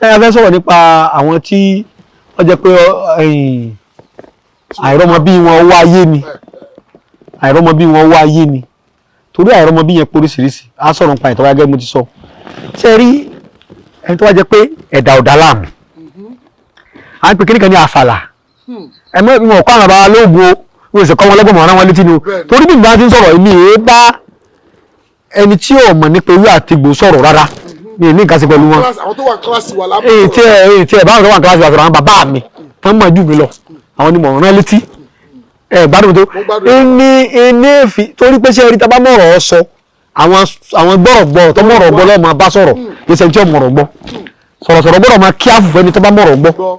Ẹ a fẹ́ sọ̀rọ̀ nípa àwọn tí wọ́n jẹ́ pé ẹ̀yìn, àìrọ́mọbí wọn wá ayé ni, àìrọ́mọbí wọn wá ayé ni, torí àìrọ́mọbí yẹn póríṣiríṣi. Á sọ̀rọ̀ nípa ìtọ́wá gẹ́gẹ́ mo ti sọ. Ṣé rí ẹni tó wá jẹ́ pé ẹ̀dà ọ̀dà láàmú, à ń pè kíníkan ní àfàlà. Ẹ mọ̀ ìwọ̀n kọ́ àwọn bàbá lóògùn o, wọ́n sì kọ́ wọn lọ́gbọ̀n mọ̀ rán wọn létí ni o. Torí bí ìgbà tí ń sọ̀rọ̀, èmi èé bá ẹni tí ò mọ̀ nípa ewé àti egbò sọ̀rọ̀ rárá. Mi ò ní nǹkan ṣe pẹ̀lú wọn. Àwọn tó wà kíláàsì wà lábẹ́. Èyí tí ẹ báwọn tó wà ní kíláàsì wa sọ̀rọ̀, àwọn bàbá mi tó ń mọ̀ jù mí lọ, àwọn ni mò ń rán létí. Ẹ gbádùn tó. Mo gbádùn. Ẹni ẹni fi torí pé ṣé ẹ rí, tá bá mọ̀rọ̀ ọ sọ, àwọn gbọ́rọ̀ gbọ́rọ̀ tó mọ̀rọ̀ gbọ́ lọ́mọ bá sọ̀rọ̀, kì í ṣe tí ò mọ̀rọ̀ gbọ́. Sọ̀rọ̀sọ̀rọ̀ gbọ́dọ̀ máa kí àfùfẹ́ ni tó bá mọ̀rọ̀ gbọ́. Gbọ́.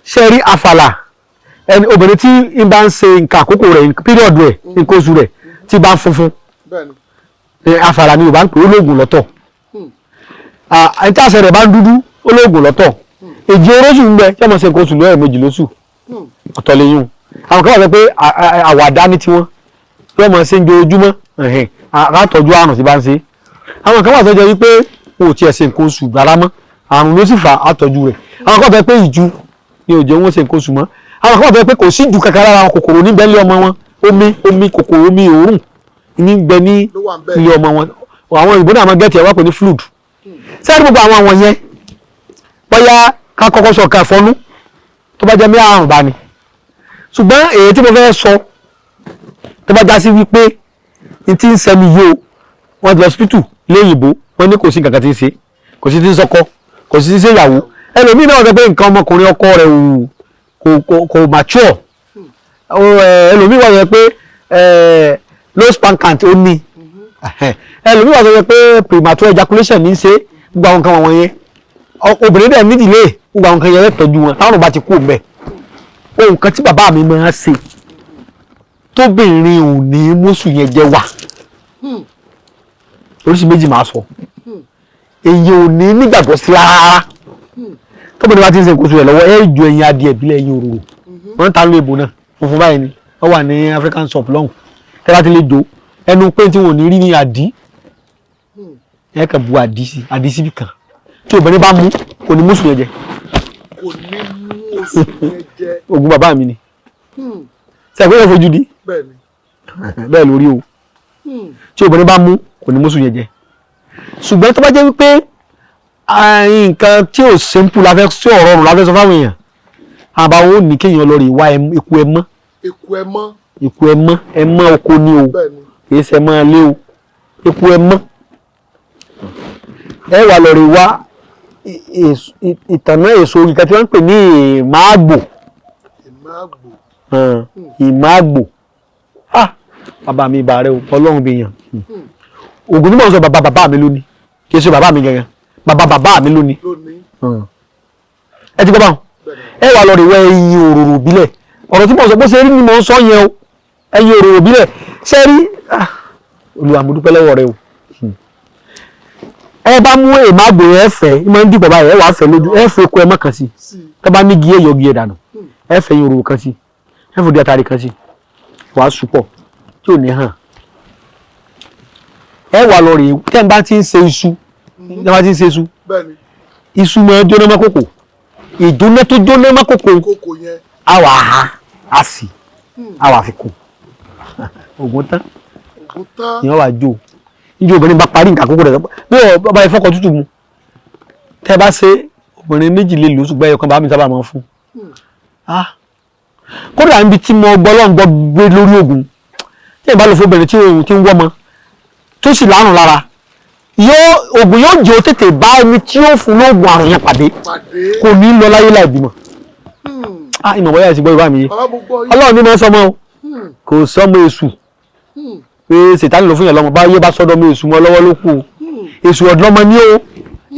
Ṣé rí àfàlà, ẹni obìnrin tí ń bá ń ṣe nǹkan àkókò rẹ̀, period rẹ̀, nǹkan oṣù rẹ̀ tí bá ń funfun, àfàlà ni Yorùbá ń pè é, olóògùn lọ́tọ̀. Ẹni tí àṣẹ rẹ̀ bá ń dúdú, olóògùn lọ́tọ̀. Èjì oróṣù ń bẹ tí wọ́n ṣe nǹkan oṣù lẹ́ẹ̀mejì lóṣù, ọ̀tọ̀ lẹ́yìn. Àwọn kan wà sọ pé àwàdá ní tiwọn tí wọ́n máa ṣe ń jojúmọ́ ẹ̀hìn, àtọ́jú àrùn tí bá ń ṣe. Àwọn kan wà tó jẹ́ wípé wọn ò tiẹ̀ ṣe nǹkan oṣù rárá mọ́, àrùn ló sì fà á, àtọ́jú rẹ̀. Àwọn kan wà tó jẹ́ pé ìju ni ò jẹ́ wọ́n ṣe nǹkan oṣù mọ́. Àwọn kan wà tó jẹ́ pé kò sí ìju kankan lára wọn, kòkòrò níbẹ̀ lé ọmọ wọn, omi omi kòkòrò, omi òórùn ní bẹ ní Ló wà ń bẹ̀. ilé ọmọ wọn. Àwọn òyìnbó náà máa gẹ́tì ẹ̀ wá pè ní fluid. Sẹ́yìn gbogbo àwọn yẹn, bóyá ká kọ́kọ́ sọ ká fọ́nú tó bá jẹ́ mí àrùn bá ní. Ṣùgbọ́n èyí tí mo fẹ́ sọ, tó bá já sí wípé n tí ń sẹ́mi yìí o, wọ́n ti lọ hospital léyìnbó, wọ́n ní kò sí nǹkan kan tí ń ṣe, kò sí tí ń sọkọ, kò sí tí ń ṣe ìyàwó. Ẹlòmíì náà sọ pé nǹkan ọmọkùnrin ọkọ rẹ̀ ò kò mature. Ẹlòmíì wà sọ pé low sperm count ó ní. Ẹlòmíì wà sọ pé premature ejaculation ní í ṣe. Gbogbo àwọn nǹkan wọ̀nyẹn, obìnrin dẹ̀ nídìílé, gbogbo àwọn nǹkan yẹn tọ́jú wọn táwọn bá ti kú mbẹ̀. Ohun kan tí bàbá mi máa ń ṣe tóbìnrin ò ní mọ́sù yẹn jẹ́ wà, oríṣi méjì máa sọ. Èyí ò ní nígbàgbọ́ sí rárá. Tóbìnrin bá ti ń ṣe nǹkan oṣù rẹ̀ lọ́wọ́, ẹ ju ẹyin adìẹ ìbílẹ̀, ẹyin òróró, wọ́n ń ta lóye ìbò náà, funfun báyìí ni wọ́n wà ní African shop lọ́hùn. Tẹ́ bá ti lè jò ẹnu pé tí wọn ò ní rí ní àdí, ẹ kàn bu àdí sí, àdí síbì kan, tí obìnrin bá mú, kò ní mọ́sù yẹn jẹ. Kò ní mú oṣù yẹn jẹ. Oògùn bàbá mi ni. Ṣe àgbẹ̀yẹ̀ fojú di? Bẹ́ẹ̀ni. Bẹ́ẹ̀ lórí o. Tí obìnrin bá mú, kò ní mọ́sù yẹn jẹ. Ṣùgbọ́n tó bá jẹ́ wípé nǹkan tí ò simple la fẹ́ sí, ọ̀rọ̀ ọ̀rùn la fẹ́ sọ fáwọn èèyàn, àbáwọ̀ ní kéèyàn lọ rí wá eku ẹ mọ́. Eku ẹ mọ́. Eku ẹ mọ́, ẹ mọ́ oko ni o. Kì í ṣe mọ́ ilé o. Eku ẹ mọ́, ẹ wà lọ rí wá ìtànná èso nǹkan tí wọ́n ń pè ní ìmáàgbò. Ìmáàgbò. Ìmáàgbò. Ah, bàbá mi, ìbà rẹ o, Ọlọ́run bí yàn. Ògùn tí mò ń sọ, bàbá bàbá mi lónìí, kì í ṣe bàbá mi gangan, bàbá bàbá mi lónìí. Lónìí. Ẹ ti gbọ́ báwọn? Bẹ́ẹ̀ni. Ẹ wà lọ rí wá ẹyin òróró bílẹ̀. Ọ̀rọ̀ tí mò ń sọ, bó ṣe rí ni mò ń sọ yẹn o. Ẹyin òróró bílẹ̀, ṣé rí? Ah, Olúwa, mo dúpẹ́ lọ́wọ́ rẹ o. Ẹ bá mú èmágbò yẹn, fẹ́ ẹ máa ń dìbò báyìí, ẹ wàá fẹ́ lójú, ẹ fẹ́ kó ẹ mọ́ kan sí. Sí. Tó bá ní igi, ẹ yọ igi ẹ dànù, ẹ fẹ́ ẹyin òróró kan sí, ẹ fòdì àtàrí kan sí, wàá sùpọ̀ tí ò ní hàn. Ẹ wà lọ rèé, tẹ́ ń bá ti ń ṣe iṣu, tẹ́ ń bá ti ń ṣe iṣu, iṣu máa ń jóná mọ́ kòkò. Ìjóná tó jóná mọ́ kòkò, kókò yẹn, á wà á á sì á wà fi kún ògùn tán. Ògùn tán. Ìyẹn wà jó níjẹ́. Obìnrin bá parí nǹkan àkókò rẹ̀, bí ọ bá ifọ́kọ̀ tútù mu, tẹ́ bá ṣe, obìnrin méjì lè lò ó, ṣùgbọ́n ẹyọ kan bá mi sábà máa ń fún. Ah, kódà níbi tí mo gbọ́ lọ́n gbọ́ gbé lórí ògùn tí ẹ bá lọ fún obìnrin tí òun ti ń wọ́mọ tó sì lárùn lára, yóò ògùn yóò jẹ́ ó tètè bá ẹni tí ó fún lóògùn àrùn yẹn pàdé. Pàdé. Kò ní lọ láyé láì bímọ. Ah, ìmọ̀ bóyá ẹ ti gbọ́ ìbá mi yé. Bàbá, mo gbọ́ yín. Ọlọ́run ní máa ń sọmọ o, kò sọmọ èṣù pé Sètánì ló fún yàn lọ́mọ. Bá yé bá sọ́dọ̀ mọ́ èṣù mọ́ lọ́wọ́ ló kù o. Èṣù ọ̀dọ́mọ ní o.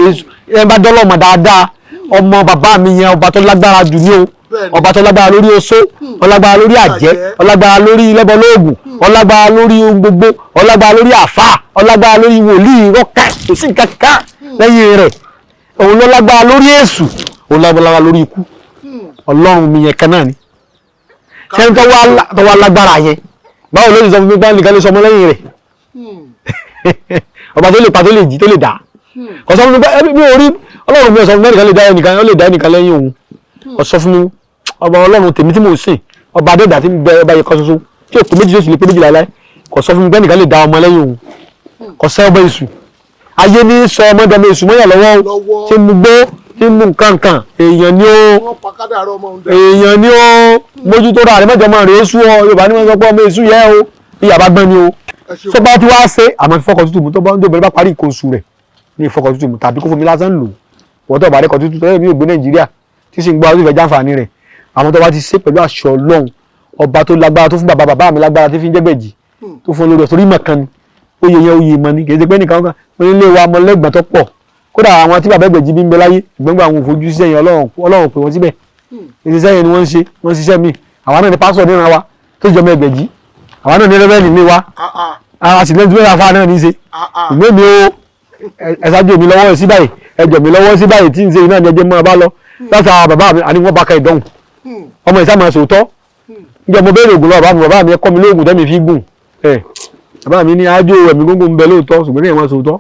Èṣù ẹ bá dọ́lọ́mọ dáadáa, ọmọ bàbá mi yẹn, ọba tó lágbára jù ní o. Ọba tó lágbára lórí oṣó, ọlágbára lórí àjẹ́, ọlágbára lórí lẹ́bọlóògùn, ọlágbára lórí ohun gbogbo, ọlágbára lórí àfà, ọlágbára lórí wòlíì rọ́kà, kò sí nǹkan kan lẹ́yìn rẹ̀. Òun ló lágbára lórí èṣù, òun lágbára lórí ikú. Ọlọ́run mi yẹn kan náà ni. Ṣé tó wá lágbára yẹn, báwo ló ti sọ fún mi pé nìkan lè sọmọ lẹ́yìn rẹ̀? Ọba tó lè pa, tó lè jí, tó lè dá. Kò sọ fún mi pé ẹbí mi ò rí Ọlọ́run mi ò sọ fún mi ẹnìkan lè dá ẹnìkan, ó lè dá ẹnìkan lẹ́yìn òun. Kò sọ fún mi. Ọba Ọlọ́run tèmi tí mò ń sìn, ọba adẹ́dà tí ń bẹ, ọba yìí kan ṣoṣo tí òkú méjì tó sì lè pé méjì láéláé, kò sọ fún mi pé ẹnìkan lè dá ọmọ lẹ́yìn òun. Kò sẹ́ ọba èṣù ayé ní sọ ọmọdé èṣù mọ́yà lọ́wọ́. Lọ́wọ́. Tí mu gbó, tí mu nǹkan kan, èèyàn ni ó Wọ́n pa kádàrá ọmọ òun dà. Èèyàn ni ó mójútó ra rẹ̀, mọ́jọ́ mọ́ rẹ̀ èṣù ọ. Yorùbá ní wọ́n sọ pé ọmọ èṣù yẹ o, ìyá bá gbọ́n ni o. Ẹ ṣeun. Tó bá ti wá ṣe àmọ́ fọkọ̀ tútù mu, tó bá ń dóbẹ̀rẹ̀ bá parí nǹkan oṣù rẹ̀ ní ìfọkọ̀ tútù mu tàbí kó fomi lásán lò wọ́n, tó bá rẹ̀ kọ̀ tútù tó yẹ mí ò gbé Nàìjíríà tí sì ń gbọ́ àwọn ìfẹ́ jàǹfààní rẹ̀. Àwọn tó bá ti ṣe pẹ̀lú àṣọ Ọlọ́run ọba tó lágbára, tó fún bàbá bàbá mi lágbára tí fi ń jẹ́gbẹ̀jì, tó fún olórí ọ̀tọ̀ orí mọ̀ kan ni, oyè yẹn oyè mọ̀ ni. Kì í ṣe pé nìkan kan mo nílé wa mọ lẹ́gbọ̀n tó pọ̀. Kódà àwọn tí bàbá ẹgbẹ̀jì bí ń bẹ láyé ìgbọ́ngbà, àwọn òfojú ṣiṣẹ́ yẹn, Ọlọ́run pè wọ́n síbẹ̀. Ìṣiṣẹ́ yẹn ni wọ́n ń ṣe, wọ́n ń ṣiṣẹ́ míì. Àwa náà ni pásọ̀ níran wa tó jọmọ ẹgbẹ̀jì, àwa náà ní rẹ́fẹ́nì ní wa. Ah, ah, A sì lẹ́nu tí wọ́n fa náà ní í ṣe. Ah, ah. Ìgbé mi o, ẹ ṣáájú mi lọ́wọ́ sí báyìí, ẹ jọ̀ mí lọ́wọ́ sí báyìí tí ń ṣe iná ní ẹjẹ́ mọ́ ọ bá lọ láti àwọn bàbá mi àní wọ́n bá ka ìdánwò ọmọ ìsá máa sòótọ́. Ǹjẹ́ mo béèrè ògùn lọ́wọ́ bàbá mi? Bàbá mi, ẹ kọ́ mi lóògùn tẹ́mi fi gùn ẹ. Bàbá mi ní ájò ẹ̀mí gúngùn ń bẹ lóòótọ́, ṣùgbọ́n kéèyàn máa sòótọ́.